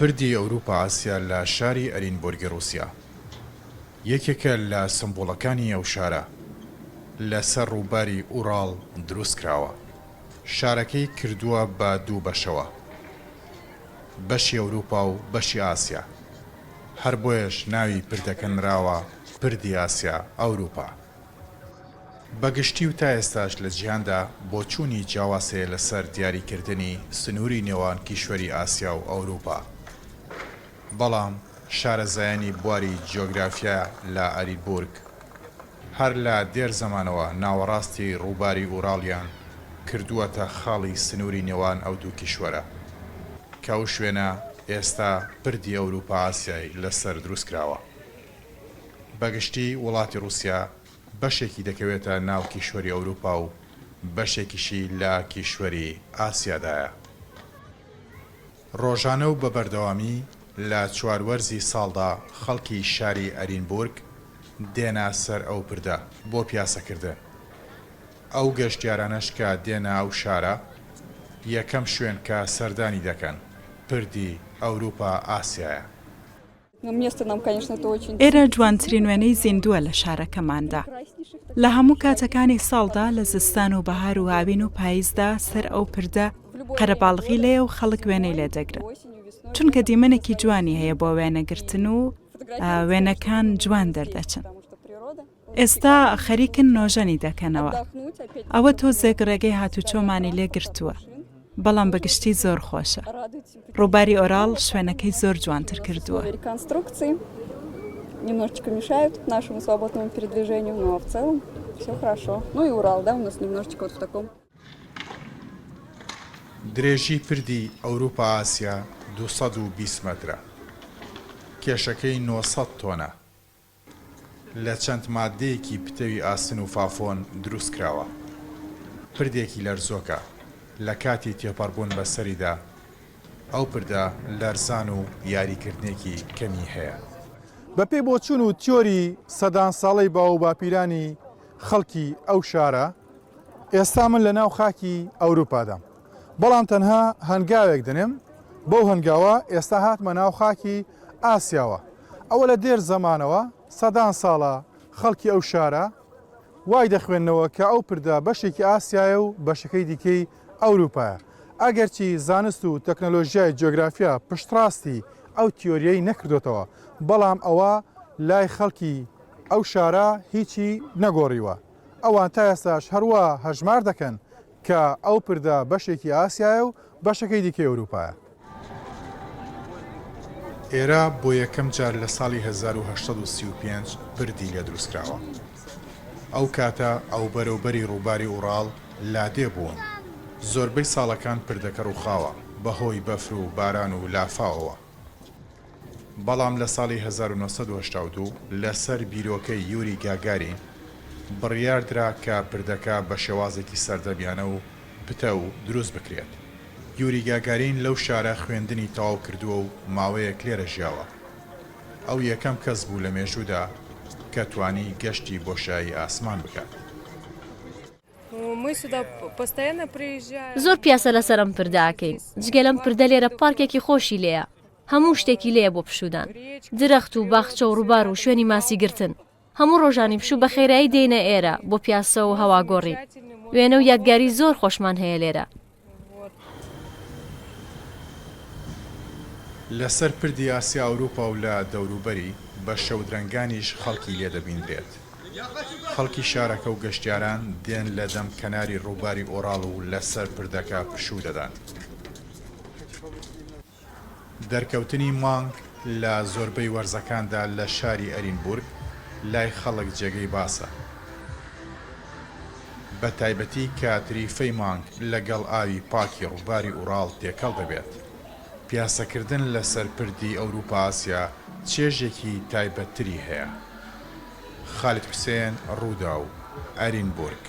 پردی ئەوروپا ئاسیا لە شاری ئەرینبۆرگی ڕووسیا یەکێکە لە سمبوڵەکانی ئەو شارە، لەسەر ڕووباری ئوراڵ دروستکراوە، شارەکەی کردووە بە دوو بەشەوە، بەشی ئەوروپا و بەشی ئاسیا، هەر بۆیەش ناوی پردەکە نراوە پردی ئاسیا ئەوروپا. بە گشتی و تا ئێستاش لە جیهاندا بۆچوونی جیاواز هەیە لەسەر دیاریکردنی سنووری نێوان کیشوەری ئاسیا و ئەوروپا، بەڵام شارەزایانی بواری جیۆگرافیا لە ئەریدبورگ هەر لە دێر زەمانەوە ناوەڕاستی ڕووباری ئوراڵیان کردووەتە خاڵی سنووری نێوان ئەو دوو کیشوەرە کە ئەو شوێنە ئێستا پردی ئەوروپا ئاسیای لەسەر دروستکراوە. بە گشتی وڵاتی ڕووسیا بەشێکی دەکەوێتە ناو کیشوەری ئەوروپا و بەشێکیشی لە کیشوەری ئاسیادایە. ڕۆژانە و بە بەردەوامی لە چوار وەرزی ساڵدا خەڵکی شاری ئەرینبورگ دێنە سەر ئەو پردە بۆ پیاسەکردن. ئەو گەشتیارانەش کە دێنە ئەو شارە یەکەم شوێن کە سەردانی دەکەن پردی ئەوروپا ئاسیایە. ئێرە جوانترین وێنەی زیندووە لە شارەکەماندا. لە هەموو کاتەکانی ساڵدا لە زستان و بەهار و هاوین و پاییزدا سەر ئەو پردە قەرەباڵغی لێیە و خەڵک وێنەی لێ دەگرن. چونکە دیمەنێکی جوانی هەیە بۆ وێنەگرتن و وێنەکان جوان دەردەچن. ئێستا خەریکن نۆژەنی دەکەنەوە. ئەوە تۆزێک ڕێگەی هاتوچۆمانی لێ گرتووە، بەڵام بە گشتی زۆر خۆشە. ڕووباری ئۆراڵ شوێنەکەی زۆر جوانتر کردووە. درێژی پردی ئەوروپا ئاسیا 220 مەترە، کێشەکەی 900 تۆنە. لە چەند ماددەیەکی پتەوی ئاسن و فافۆن دروست کراوە. پردێکی لەرزۆکە، لە کاتی تێپەڕبوون بە سەریدا ئەو پردە لەرزان و یاریکردنێکی کەمی هەیە. بەپێی بۆچوون و تیۆری سەدان ساڵەی باووباپیرانی خەڵکی ئەو شارە، ئێستا من لە ناو خاکی ئەوروپادام، بەڵام تەنها هەنگاوێک دەنێم، بەو هەنگاوە ئێستا هاتمە ناو خاکی ئاسیاوە. ئەوە لە دێر زەمانەوە سەدان ساڵە خەڵکی ئەو شارە وای دەخوێننەوە کە ئەو پردە بەشێکی ئاسیایە و بەشەکەی دیکەی ئەوروپایە. ئەگەرچی زانست و تەکنەلۆژیای جیۆگرافیا پشتڕاستی ئەو تیۆرییەی نەکردۆتەوە، بەڵام ئەوە لای خەڵکی ئەو شارە هیچی نەگۆڕیوە. ئەوان تا ئێستاش هەروا هەژمار دەکەن کە ئەو پردە بەشێکی ئاسیایە و بەشەکەی دیکەی ئەوروپایە. ئێرە بۆ یەکەم جار لە ساڵی 1835 پردی لێ دروستکراوە. ئەو کاتە ئەوبەر و بەری ڕووباری ئوڕاڵ لادێ بوون. زۆربەی ساڵەکان پردەکە ڕووخاوە بەهۆی بەفر و باران و لافاوەوە. بەڵام لە ساڵی 1982 لەسەر بیرۆکەی یوری گاگارین بڕیاردرا کە پردەکە بە شێوازێکی سەردەمیانە و پتەو دروست بکرێت. یوری گاگارین لەو شارە خوێندنی تەواو کردووە و ماوەیەک لێرە ژیاوە. ئەو یەکەم کەس بوو لە مێژوودا کە توانی گەشتی بۆشایی ئاسمان بکات. زۆر پیاسە لەسەر ئەم پردە ئەکەین، جگە لەم پردە لێرە پارکێکی خۆشی لێیە، هەموو شتێکی لێیە بۆ پشوودان، درەخت و باخچە و ڕووبار و شوێنی ماسیگرتن. هەموو ڕۆژانی پشوو بە خێرایی دێینە ئێرە بۆ پیاسە و هەواگۆڕین. وێنە و یادگاری زۆر خۆشمان هەیە لێرە. لەسەر پردی ئاسیا ئەوروپا و لە دەوروبەری، بە شەودرەنگانیش خەڵکی لێ دەبیندرێت. خەڵکی شارەکە و گەشتیاران دێن لە دەم کەناری ڕووباری ئۆراڵ و لەسەر پردەکە پشوو دەدەن. دەرکەوتنی مانگ لە زۆربەی وەرزەکاندا لە شاری ئەرینبورگ لای خەڵک جێگەی باسە، بەتایبەتی کە تریفەی مانگ لەگەڵ ئاوی پاکی ڕووباری ئوراڵ تێکەڵ دەبێت. پیاسەکردن لەسەر پردی ئەوروپا-ئاسیا چێژێکی تایبەتتری هەیە. خالید حوسێن، ڕووداو، ئەرینبورگ.